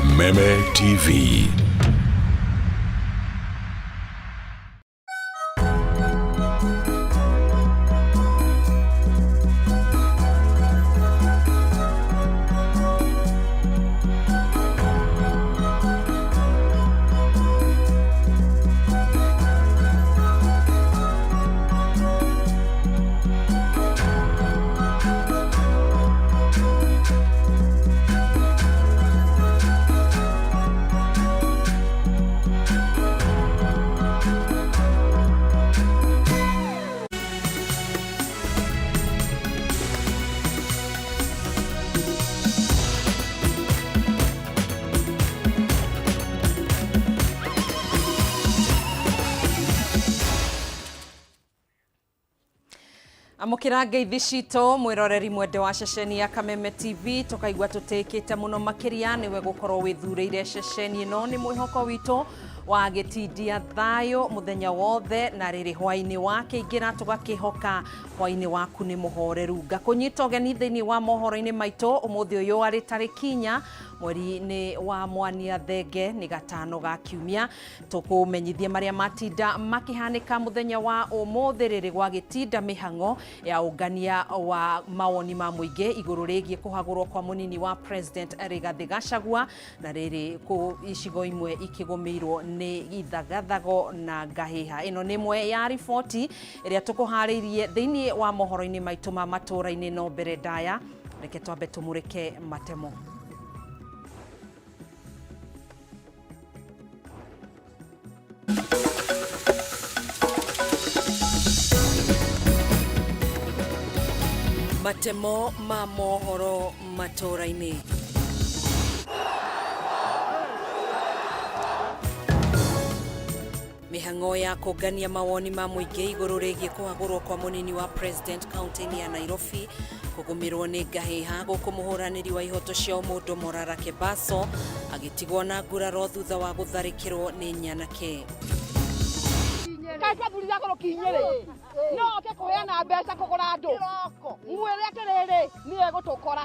Kameme TV. Amũkĩra ngeithi citũ mwĩroreri mwende wa ceceni ya Kameme TV, tũkaigua tũtĩkĩte mũno makĩria nĩwe gũkorwo wĩthurĩire ceceni ĩno. Nĩ mwĩhoko witũ wa gĩtindia thayũ mũthenya wothe, na rĩrĩ hwainĩ wakĩingĩra tũgakĩhoka hwainĩ waku nĩ mũhoreru. Ngakũnyita ũgeni thĩinĩ wa mohoro-inĩ maitũ ũmũthĩ ũyũ arĩ tarĩki 4 mweri-inĩ wa Mwania Thenge, nĩ gatano ga kiumia. Tũkũmenyithie marĩa matinda makĩhanĩka mũthenya wa ũmũthĩ rĩrĩ gwagĩtinda mĩhang'o ya ũngania wa mawoni ma mũingĩ igũrũ rĩgiĩ kũhagũrwo kwa mũnini wa President Rigathĩ Gachagua, na rĩrĩ kũ icigo imwe ikĩgũmĩirwo nĩ ithagathago na ngahĩha. Ĩno nĩ ĩmwe ya riboti ĩrĩa tũkũharĩirie thĩinĩ wa mohoro-inĩ maitũ ma matũũra-inĩ. No mbere ndaya, reke twambe tũmũrĩke matemo. Matemo ma mohoro matũũra-inĩ. Mĩhang'o ya kũngania mawoni ma mũingĩ igũrũ rĩgiĩ kũhagũrwo kwa mũnini wa President kaunti-inĩ ya Nairobi kũgũmĩrwo nĩ ngahĩha, gũkũ mũhũranĩri wa ihoto cia ũmũndũ Morara Kebaso agĩtigwo na nguraro thutha wa gũtharĩkĩrwo nĩ nyanake. Kaĩ twathurire agũrũ kinyĩrĩ no oke kũheana mbeca kũgũra andũ, mwĩre atĩrĩrĩ, nĩwe gũtũkora.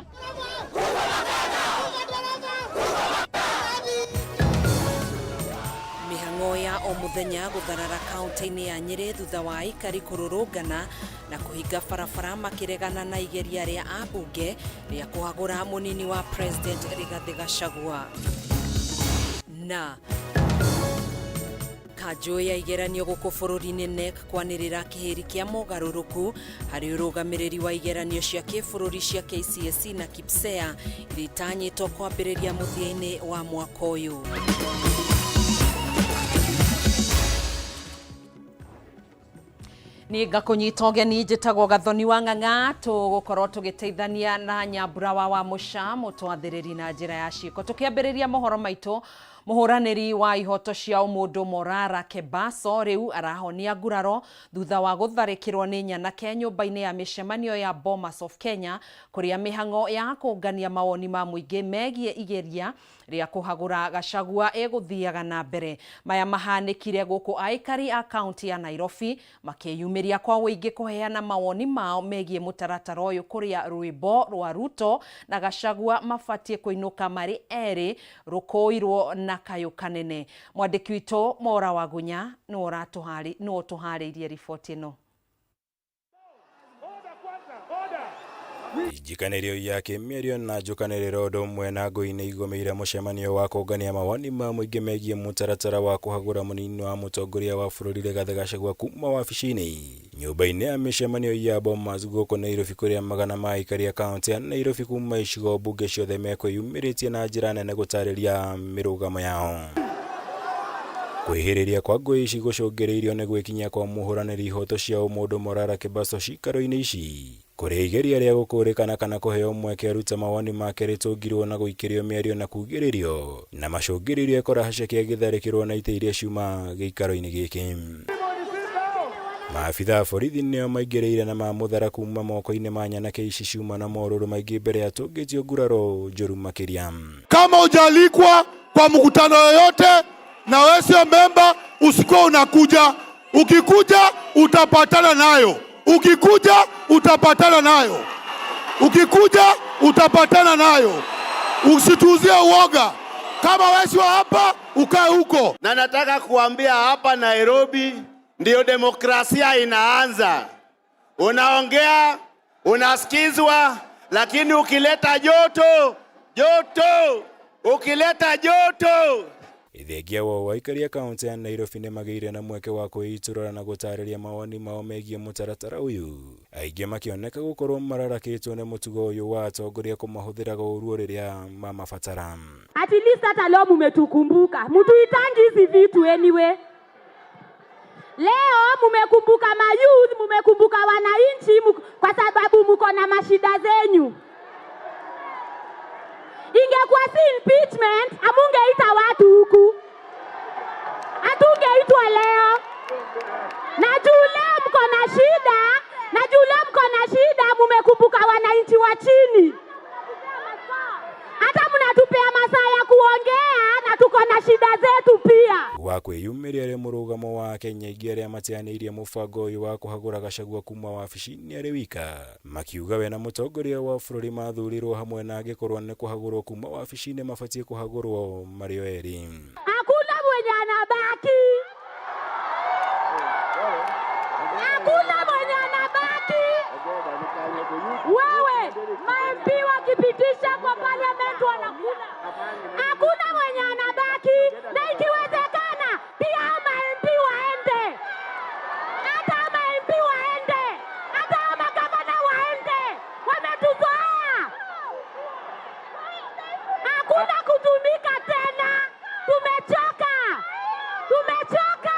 Mĩhang'o ya o mũthenya gũtharara kaunti-inĩ ya Nyĩrĩ thutha wa aikari kũrũrũngana na kũhinga barabara makĩregana na igeria rĩa ambunge rĩa kũhagũra mũnini wa President Rigathĩ Gachagua. Na kanjũ ya igeranio gũkũ bũrũri-inĩ KNEC kwanĩrĩra kĩhĩri kĩa mogarũrũku harĩ ũrũgamĩrĩri wa igeranio cia kĩbũrũri cia KCSE na KPSEA iria itanyĩtwo kwambĩrĩria mũthia-inĩ wa mwaka ũyũ. Niĩ ngakũnyita ũgeni, njĩtagwo Gathoni wa Ng'ang'a, tũgũkorwo tũgĩteithania na Nyambura wa Mũca mũtwathĩrĩri na njĩra ya ciĩko. Tũkĩambĩrĩria mohoro maitũ, mũhũranĩri wa ihoto cia ũmũndũ Morara Kebaso rĩu arahonia nguraro thutha wa gũtharĩkĩrwo nĩ nyanake nyũmba-inĩ ya mĩcemanio ya Bomas of Kenya, kũrĩa mĩhang'o ya kũngania mawoni ma mũingĩ megiĩ igeria rĩa kũhagũra Gachagua ĩgũthiaga na mbere. Maya mahanĩkire gũkũ aikari a kaunti ya Nairobi makĩyumĩria kwa ũingĩ kũheana mawoni mao megiĩ mũtaratara ũyũ, kũrĩa rwĩmbo rwa Ruto na Gachagua mabatiĩ kũinũka marĩ erĩ rũkũirwo na kayũ kanene. Mwandĩki witũ Mora Wagunya nĩwe ũtũharĩirie riboti ĩno. Njikanĩrio ya kĩmĩario na njũkanĩrĩro ũndũ ũmwe na ngũi nĩ igũmĩire mũcemanio wa kũngania mawoni ma mũingĩ megiĩ mũtaratara wa kũhagũra mũnini wa mũtongoria wa bũrũri Rigathĩ Gachagua kuma wabici-inĩ nyũmba-inĩ ya mĩcemanio ya Bomas gũkũ Nairobi, kũrĩa magana ma aikari a kaunti ya Nairobi kuma icigo mbunge ciothe mekwĩyumĩrĩtie na njĩra nene gũtarĩria mĩrũgamo yao. Kwĩhĩrĩria kwa ngũĩ ici gũcũngĩrĩirio nĩ gwĩkinyia kwa mũhũranĩri ihoto cia ũmũndũ Morara Kebaso cikaro-inĩ ici, kũrĩa igeria rĩa gũkũrĩkana kana kũheo mweke arute mawoni make rĩtũngirwo na gũikĩrio mĩario na kugĩrĩrio na macũngĩrĩrio ekora haceke agĩtharĩkĩrwo na itĩ iria ciuma gĩikaro-inĩ gĩkĩ. Maabitha a borithi nĩo maingĩrĩire na mamũthara kuma moko-inĩ ma nyanake ici ciuma na morũrũ maingĩ mbere ya tũngĩtio nguraro njũru makĩria. Kama hujaalikwa kwa mkutano yoyote na wewe sio memba, usikuwa unakuja. Ukikuja utapatana nayo, ukikuja utapatana nayo, ukikuja utapatana nayo. Usituuzie uoga. Kama wewe sio hapa, ukae huko. Na nataka kuambia hapa Nairobi ndio demokrasia inaanza. Unaongea, unasikizwa, lakini ukileta joto joto, ukileta joto. Thengia wa aikari a kaunti ya Nairobi nĩmagĩire na mweke wa kwĩitũrũra na gũtarĩria mawoni mao megiĩ mũtaratara ũyũ, aingĩ makĩoneka gũkorwo mararakĩtwo nĩ mũtugo ũyũ wa atongoria kũmahũthĩraga ũru rĩrĩa mamabatara. At least hata leo mumetukumbuka, mutuitangi hizi vitu anyway. Leo mumekumbuka mayouth, mumekumbuka wananchi kwa sababu muko na mashida zenyu. Ingekuwa si impeachment, amungeita watu huku, hatungeitwa leo. Na juu leo mko na shida, na juu leo mko na shida, mumekumbuka wananchi wa chini. Hata mnatupea masaa ya kuongea na tuko na shida zetu pia. Wa kwĩyumĩria arĩ mũrũgamo wa Kenya aingĩ arĩa mateanĩirie mũbango ũyũ wa kũhagũra Gachagua kuma wabici-inĩ arĩ wika, makiuga we na mũtongoria wa bũrũri mathurirwo hamwe na angĩkorwo nĩ kũhagũrwo kuma wabici-inĩ mabatiĩ kũhagũrwo marĩ o erĩ. Hakuna mwenye anabaki, hakuna mwenye anabaki. Wewe ma-MP wakipitisha kwa parliament wanakula, hakuna mwenye anabaki. Na ikiwezekana pia ma-MP waende, hata ma-MP waende, hata magavana waende. Wametuzoea, hakuna kutumika tena. Tumechoka, tumechoka.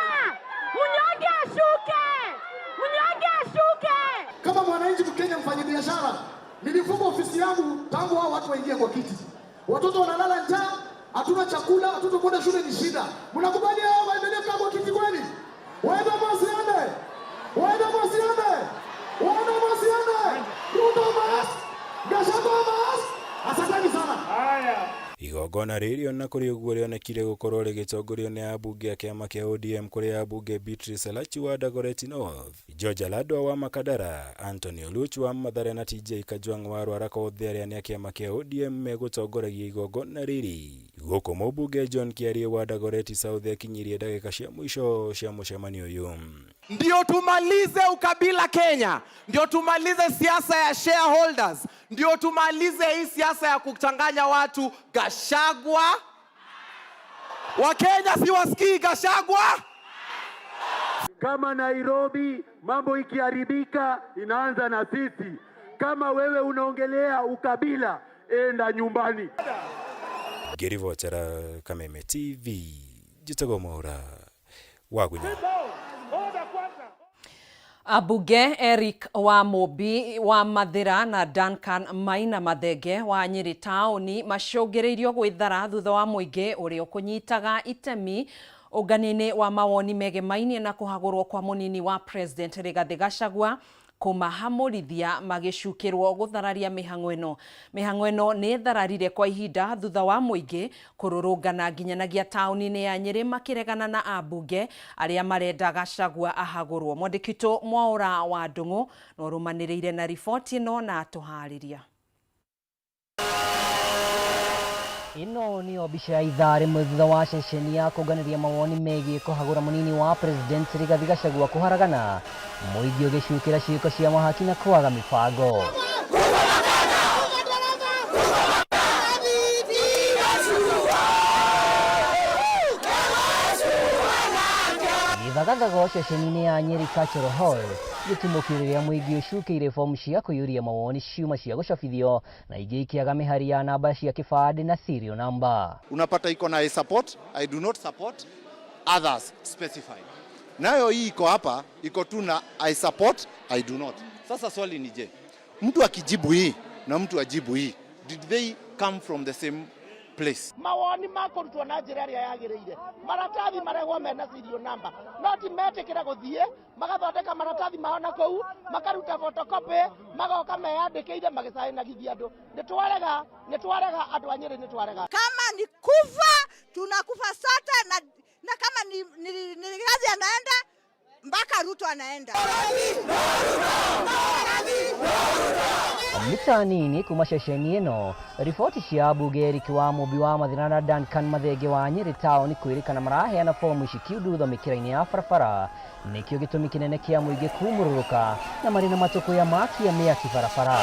Mnyonge ashuke, mnyonge ashuke. Kama mwananchi Mkenya, mfanyabiashara, nilifunga ofisi yangu tangu hao watu waingie kwa kiti. Watoto wanalala njaa, hatuna chakula, watoto kwenda shule ni shida. Mnakubali hao waendelee kukaa kwa kiti kweli? Waende ama wasiende? Waende ama wasiende? Waende ama wasiende? Ruto must, Gachagua must. Asanteni sana. Igongona rĩrĩ ona kũrĩ ũguo rĩonekire gũkorwo rĩgĩtongorio nĩ ambunge a kĩama kĩa ODM kũrĩ ambunge Beatrice Elachi wa Dagoretti North, George Aladwa wa Makadara, Anthony Oluch wa Mathare na TJ Kajwang' wa Ruaraka, othe arĩa nĩ a kĩama kĩa ODM megũtongoragia igongona rĩrĩ. Gũkũ mũmbunge John Kiarie wa Dagoretti South akinyirie ndagĩka cia mũico cia mũcemanio ũyũ. Ndio tumalize ukabila Kenya, ndio tumalize siasa ya shareholders, ndio tumalize hii siasa ya kuchanganya watu. Gachagua, Wakenya si wasikii Gachagua. Kama Nairobi mambo ikiharibika inaanza na sisi. Kama wewe unaongelea ukabila, enda nyumbani. Ngĩribotera Kameme TV, njĩtagwo Mwaũra wa Gunya. Ambunge Eric wa Mũmbi wa Mathĩra na Duncan Maina Mathenge wa Nyĩrĩ taũni macũngĩrĩirio gwĩthara thutha wa mũingĩ ũrĩa ũkũnyitaga itemi ũngania-inĩ wa mawoni megemainie na kũhagũrwo kwa mũnini wa President Rigathĩ Gachagua kũmahamũrithia magĩcukĩrwo gũthararia mĩhang'o ĩno. Mĩhang'o ĩno nĩ ĩthararire kwa ihinda thutha wa mũingĩ kũrũrũngana nginyanagia taũni-inĩ ya Nyĩrĩ makĩregana na ambunge arĩa marenda Gachagua ahagũrwo. Mwandĩki witũ Mwaũra wa Ndung'u no ũrũmanĩrĩire na riboti ĩno na atũharĩria. Ĩno nĩyo mbica ya ithaa rĩmwe thutha wa ceceni ya kũnganĩria mawoni megiĩ kũhagũra mũnini wa President Rigathi Gachagua kũharagana, mũingĩ ũgĩcukĩra ciĩko cia mahaki na kwaga mĩbango. Gĩthagathago ceceni-inĩ ya Nyeri Cultural Hall gĩtumũkio rĩrĩa mũingĩ ũcukĩire fomu cia kũiyũria mawoni ciuma cia gũcabithio na ingĩ ikĩaga mĩhari ya namba cia kĩbandĩ na serial number. Unapata iko na I support, I do not support, others specified. Nayo hii iko hapa, iko tu na I support, I do not. Sasa swali ni je, mtu akijibu hii na mtu ajibu hii, did they come from the same place? Mawoni makũrutwo na njĩra ĩrĩa yagĩrĩire, maratathi marehwo mena serial number, no ti metĩkĩra gũthiĩ magathondeka maratathi mao na kũu, makaruta photocopy, magoka meyandĩkĩire magĩcainagithia andũ. Nĩ twarega, nĩ twarega andũ a Nyĩrĩ, nĩ twarega. Kama ni kufa tunakufa sote, na kama ni Rigathi anaenda mpaka Ruto anaenda. Mita nini kuma ceceni ĩno, riboti cia ambunge Eric wa Mũmbi wa Mathĩra na Duncan Mathenge wa Nyĩrĩ taũni kwĩrĩkana maraheana fomu ici kiundutho mĩkĩra-inĩ ya barabara nĩkĩo gĩtũmi kĩnene kĩa mũingĩ kumũrũrũka na marĩ na matũkũya makia mĩaki barabara.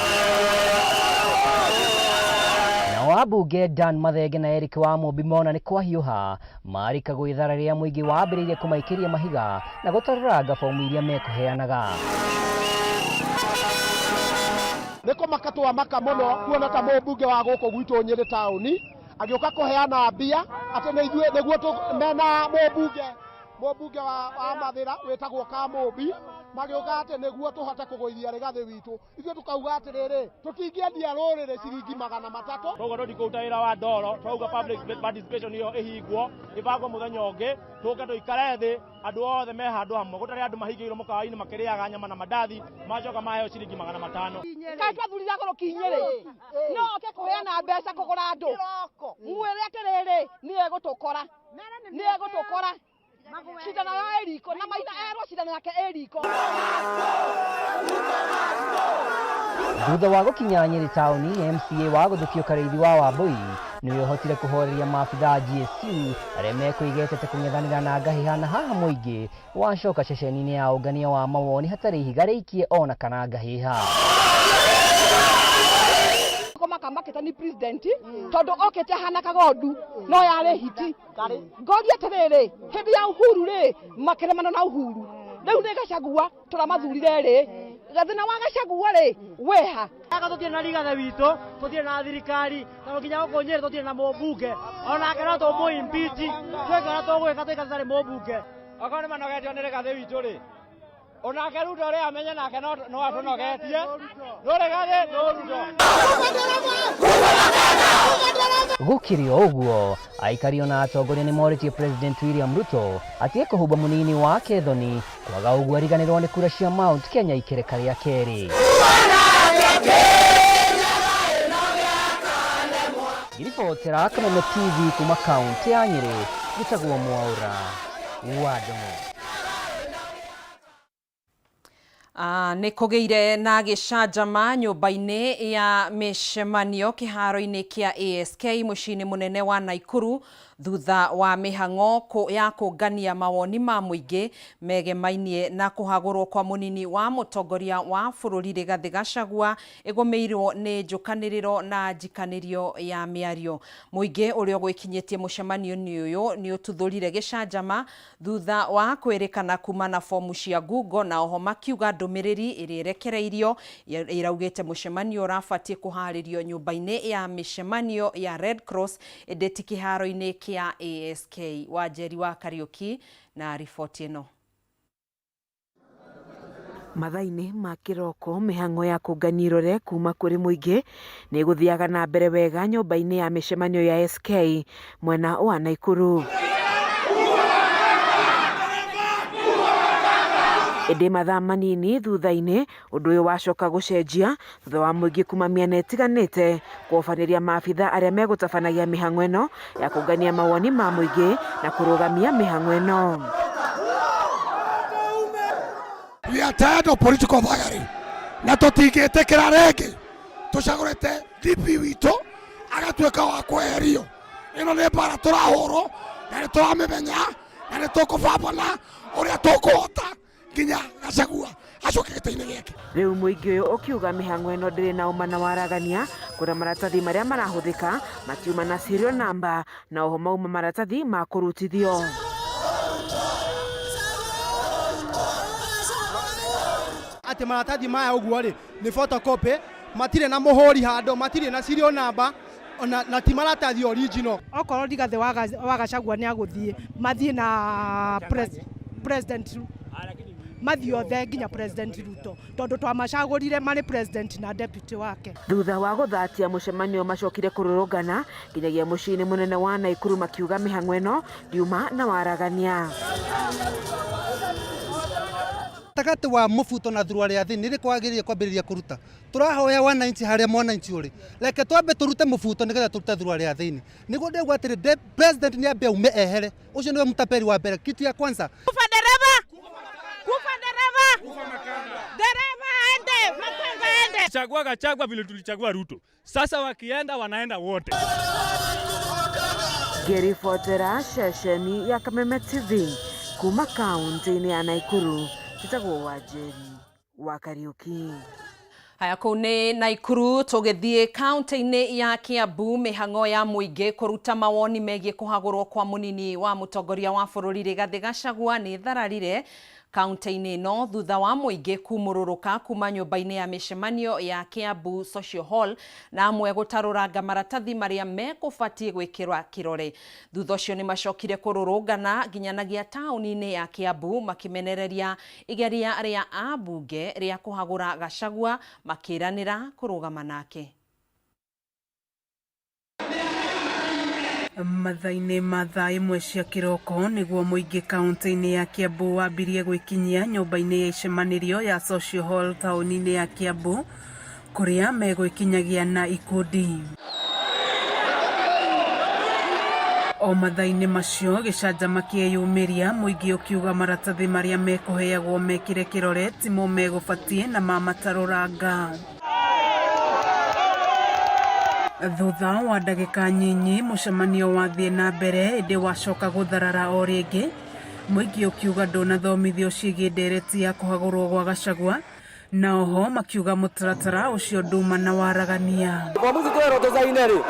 Nao ambunge Dan Mathenge na Eric wa Mũmbi mona nĩ kwahiũha marika gwĩthara rĩrĩa mũingĩ wambĩrĩirie kũmaikĩria mahiga na gũtarũranga fomu iria mekũheanaga. Nĩ kũmaka twamaka mũno kuona ta mũmbunge wa gũkũ gwitũ Nyĩrĩ taũni agĩũka kũheana mbia atĩ nĩ ithuĩ nĩguo mena mũmbunge wa Mathĩra wĩtagwo Kamũmbi magĩũka atĩ nĩguo tũhote kũgũithia Rigathĩ witũ. Ithuĩ tũkauga atĩrĩrĩ, tũtingĩendia rũrĩrĩ ciringi 300. Koguo tũtikũruta wĩra wa ndoro, twauga public participation ĩyo ĩhingwo, ĩbangwo mũthenya ũngĩ, tũke tũikare thĩ andũ othe me handũ hamwe, gũtarĩ andũ mahingĩirwo mũkawa-inĩ makĩrĩaga nyama na mandathi, macoka maheo ciringi 500. Kaĩ twathurire agũrũki inyĩrĩ no oke kũheana mbeca kũgũra andũ, mwĩre atĩrĩrĩ, nĩwe gũtũkora, nĩwe gũtũkora cindano ya ĩriko na maina erwo cindano yake ĩriko. Thutha wa gũkinya Nyĩrĩ taũni, MCA wa gũthũkio Karĩithi wa Wambui nĩwe ũhotire kũhoreria maabithaa GSU arĩa mekwĩgetete kũng'ethanĩra na ngahĩha na haha mũingĩ wacoka ceceni-inĩ ya ũngania wa mawoni hatarĩ ihiga rĩikie ona kana ngahĩha. Makamakĩte ni president tondũ okĩte hana kagondu no yarĩ hiti. Ngoria atĩrĩrĩ, hĩndĩ ya Uhuru rĩ makĩremana na Uhuru, rĩu nĩ Gachagua tũramathurire rĩ, gathĩna wa Gachagua rĩ weha. Aka tũtirĩ na Rigathĩ witũ, tũtirĩ na thirikari, tondũ nginya gũkũ Nyĩrĩ tũtirĩ na mũmbunge, onake no tũmũ impeach, twĩke ũrĩa tũgwĩka tũikare tũtarĩ mũmbunge. Okorwo nĩ manogetio nĩ Rigathĩ witũ rĩ, onake Ruto rĩ amenye nake no atũnogetie, no Rigathĩ no Ruto. Gũkĩrĩ o ũguo, aikari ona atongoria nĩ morĩtie President William Ruto atige kũhumba mũnini wake thoni, kwaga ũguo ariganĩrwo nĩ kura cia Mount Kenya ikereka rĩa kerĩ. Ngĩribotera Kameme TV kuma kaunti ya Nyĩrĩ, njĩtagwo Mwaũra wa Ndung'u. Nĩ kũgĩire na gĩcanjama nyũmba-inĩ ya mĩcemanio kĩharo-inĩ kĩa ASK mũciĩ-inĩ mũnene wa Naikuru thutha wa mĩhang'o ya kũngania mawoni ma mũingĩ megemainie na kũhagũrwo kwa mũnini wa mũtongoria wa bũrũri Rigathĩ Gachagua ĩgũmĩirwo nĩ njũkanĩrĩro na njikanĩrio ya mĩario. Mũingĩ ũrĩa ũgwĩkinyĩtie mũcemanio-inĩ ũyũ nĩ ũtuthũrire gĩcanjama thutha wa kwĩrĩkana kuma na fomu cia ngungo na oho makiuga ndũmĩrĩri ĩrĩa ĩrekereirio ĩraugĩte mũcemanio ũrabatiĩ kũharĩrio nyũmba-inĩ ya mĩcemanio ya Red Cross ĩndĩ ti kĩharo-inĩ kĩa ASK. Wanjeri wa Kariũki na riboti ĩno. Mathaa-inĩ ma kĩroko mĩhang'o ya kũngania irore kuma kũrĩ mũingĩ nĩ ĩgũthiaga na mbere wega nyũmba-inĩ ya mĩcemanio ya SK mwena wa Naikuru. Ĩndĩ mathaa manini thutha-inĩ ũndũ ũyũ wacoka gũcenjia thutha wa mũingĩ kuma mĩena ĩtiganĩte kũobanĩria maabitha arĩa megũtabanagia mĩhang'o ĩno ya kũngania mawoni ma mũingĩ na kũrũgamia mĩhang'o ĩno. We are tired of political thuggery na tũtingĩtĩkĩra rĩngĩ tũcagũrĩte DP witũ agatuĩka wa kweherio. Ĩno nĩ mbara tũrahũrwo na nĩ tũramĩmenya na nĩ tũkũbambana ũrĩa tũkũhota nginya Gachagua acoke gĩtĩ-inĩ gĩake. Rĩu mũingĩ ũyũ ũkiuga mĩhang'o ĩno ndĩrĩ na ũma na waragania kuona maratathi marĩa marahũthĩka matiuma na serial number na oho mauma maratathi ma kũrutithio. Atĩ maratathi maya ũguo rĩ nĩ photocopy, matirĩ na mũhũri handũ, matirĩ na serial number na ti maratathi original. Okorwo Rigathĩ wa Gachagua nĩ agũthiĩ, mathiĩ na president mathiĩ othe nginya President Ruto tondũ twamacagũrire marĩ president na deputy wake. Thutha wa gũthatia mũcemanio macokire kũrũrũngana nginyagia mũciĩ-inĩ mũnene wa Naikuru makiuga mĩhang'o ĩno ndiuma na waragania. Gatagatĩ wa mũbuto na thurwa rĩa thĩ nĩ rĩkũ wagĩrĩire kwambĩrĩria kũruta? Tũrahoya wananchi harĩa mwananchi ũrĩ, reke twambe tũrute mũbuto nĩgetha tũrute thurwa rĩa thĩinĩ. Nĩguo ndĩrauga atĩrĩ, president nĩ ambe aume ehere, ũcio nĩwe mtapeli wa mbere, kitu ya kwanza. Kufa dereva! Kufa dereva! Dereva aende, makanga aende. Chagua Gachagua vile tulichagua Ruto. Sasa wakienda wanaenda wote. Ngĩribotera ceceni ya Kameme TV kuma kaunti-inĩ ya Naikuru, njĩtagwo Wanjeri wa Kariuki. Haya, kũu nĩ Naikuru. Tũgĩthiĩ kaunti-inĩ ya Kiambu, mĩhang'o ya mũingĩ kũruta mawoni megiĩ kũhagũrwo kwa mũnini wa mũtongoria wa bũrũri Rigathĩ Gachagua nĩ thararire kaunti-inĩ ĩno thutha wa mũingĩ kumũrũrũka kuma nyũmba-inĩ ya mĩcemanio ya Kiambu Social Hall na amwe gũtarũranga maratathi marĩa mekũbatiĩ gwĩkĩrwa kĩrore. Thutha ũcio nĩ macokire kũrũrũngana nginyanagia taũni-inĩ ya Kiambu makĩmenereria igeria rĩa ambunge rĩa kũhagũra Gachagua, makĩranĩra kũrũgama nake. Mathaa-inĩ ma thaa 1 cia kĩroko nĩguo mũingĩ kaunti-inĩ ya Kiambu wambirie gwĩkinyia nyũmba-inĩ ya icemanĩrio ya Social Hall taũni-inĩ ya Kiambu, kũrĩa megwĩkinyagia na ikundi. O mathaa-inĩ macio gĩcanjama kĩeyumĩria, mũingĩ ũkiuga maratathi marĩa mekũheagwo mekĩre kĩrore timo megũbatiĩ na mamatarũranga. Thutha wa ndagĩka nyinyi mũcemanio wathiĩ na mbere, ĩndĩ wacoka gũtharara o rĩngĩ, mũingĩ ũkiuga ndũnathomithio ciĩgiĩ ndereti ya kũhagũrwo gwa Gachagua, na oho makiuga mũtaratara ũcio nduma na waragania. Fomu ici twerwo tũcaine rĩ,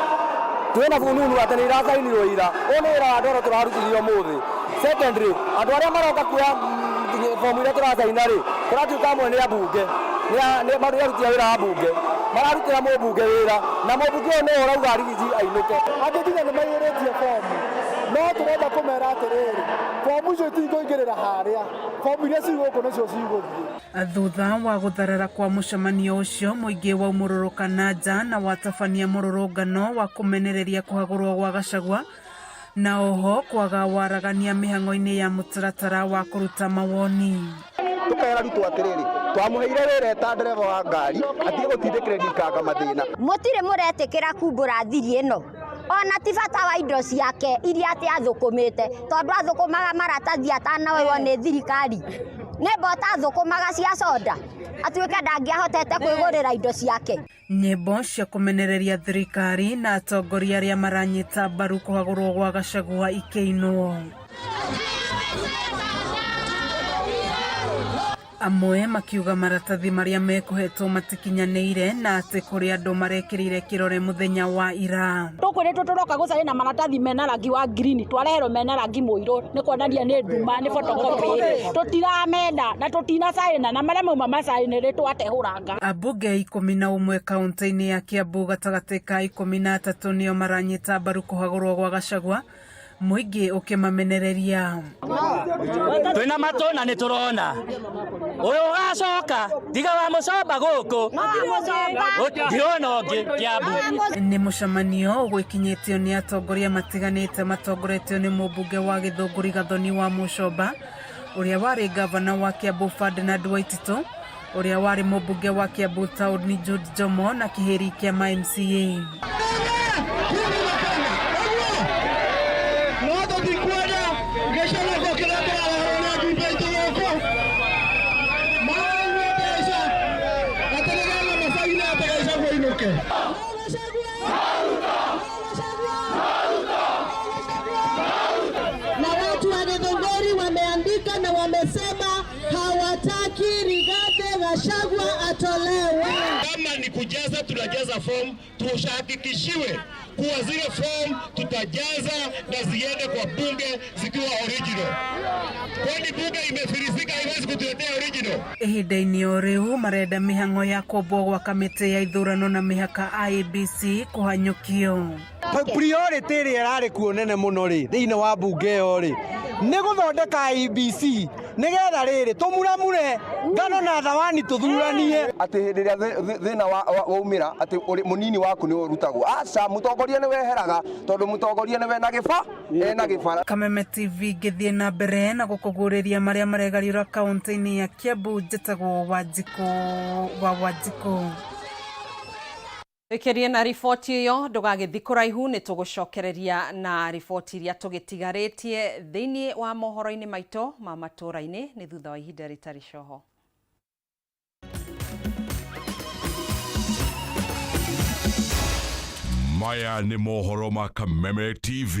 twĩna fununu atĩ nĩ iracainirwo ira. Ũyũ nĩ wĩra wa andũ arĩa tũrarutithio ũmũthĩ. Secondly, andũ arĩa maroka kuoya fomu iria tũracaina rĩ, kũratuĩka amwe nĩ ambunge, nĩ aruti a wĩra wa mbunge, mararutĩra mũmbunge wĩra, na mũmbunge ũyũ nĩwe ũrauga Rigiji ainũke. Angĩ nginya nĩ maiyũrĩtie fomu, no tũrenda kũmera atĩrĩrĩ, fomu icio itikũingĩrĩra harĩa, fomu iria ci gũkũ nĩcio cigũthiĩ. Thutha wa gũtharara kwa mũcemanio ũcio, mũingĩ waumũrũrũka na nja na watabania mũrũrũngano wa kũmenereria kũhagũrwo gwa Gachagua, na oho kwaga waragania mĩhang'o-inĩ ya mũtaratara wa kũruta mawoni. Tukera Ruto atĩrĩrĩ, twamũheire wĩra eta ndereba wa ngari atige gũtindĩkĩrĩria ikanga mathĩna. Mũtirĩ mũretĩkĩra kumbũra thiri ĩno, ona ti bata wa indo ciake iria atĩ athũkũmĩte, tondũ athũkũmaga maratathi atanoywo nĩ thirikari, nĩ mbota athũkũmaga cia soda, atuĩke ndangĩahotete kwĩgũrĩra indo ciake. Nyĩmbo cia kũmenereria thirikari na atongoria arĩa maranyita mbaru kũhagũrwo gwa Gachagua ikĩinwo. Amwe makiuga maratathi marĩa mekũhetwo matikinyanĩire na atĩ kũrĩ andũ marekĩrĩire kĩrore mũthenya wa ira. Tũkwĩrĩtwo tũroka gũcaina maratathi mena rangi wa green, twareherwo mena rangi mũirũ, nĩ kuonania nĩ nduma, nĩ photocopy. Tũtiramenda na tũtinacaina, na marĩa mauma macainĩ rĩ twatehũranga. Ambunge 11 kaunti-inĩ ya Kiambu gatagatĩ ka 13 nĩo maranyita mbaru kũhagũrwo gwa Gachagua, mũingĩ ũkĩmamenereria. Twĩna matũ na nĩ tũrona ũyũ ũgacoka tiga wa mũcomba gũkũ, ndirona ũngĩ Kiambu. Nĩ mũcemanio ũgwĩkinyĩtio nĩ atongoria matiganĩte matongoretio nĩ mũmbunge wa Gĩthũngũri Gathoni wa Mũcomba, ũrĩa warĩ gavana wa Kiambu Ferdinand Waititũ, ũrĩa warĩ mũmbunge wa Kiambu Town Jude Njomo na kĩhĩri kĩa ma MCA. Na watu wa Githunguri wameandika na wamesema hawataki Rigathi Gachagua atolewe. Kama ni kujaza, tunajaza form, tushahakikishiwe kuwa zile form tutajaza na ziende kwa bunge zikiwa original. Kwani bunge imefirisika, haiwezi kutuletea original. Ihinda-inĩ o rĩu marenda mĩhang'o ya kũmbwo gwa kamĩtĩ ya ithurano na mĩhaka IEBC kũhanyũkio. Priority ĩrĩa ĩrarĩ kuo nene mũno rĩ thĩinĩ wa mbunge ĩyo rĩ nĩ gũthondeka IEBC nĩgetha rĩrĩ tũmuramure ngano na thawani tũthuranie. Atĩ hĩndĩ ĩrĩa thĩna waumĩra atĩ mũnini waku nĩ ũrutagwo, aca mũtongoria nĩ weheraga tondũ mũtongoria nĩwe na gĩba ena gĩbara. Kameme TV ngĩthiĩ na mbere na gũkũguũrĩria marĩa maregariũra kaunti-inĩ ya Kiambu, njĩtagwo Wanjikũ wa Wanjikũ. Ĩkĩrie na riboti ĩyo, ndũgagĩthiĩ kũraihu, nĩ tũgũcokereria na riboti iria tũgĩtigarĩtie thĩinĩ wa mohoro-inĩ maitũ ma matũũra-inĩ nĩ thutha wa ihinda rĩtarĩ coho. Maya nĩ mohoro ma Kameme TV.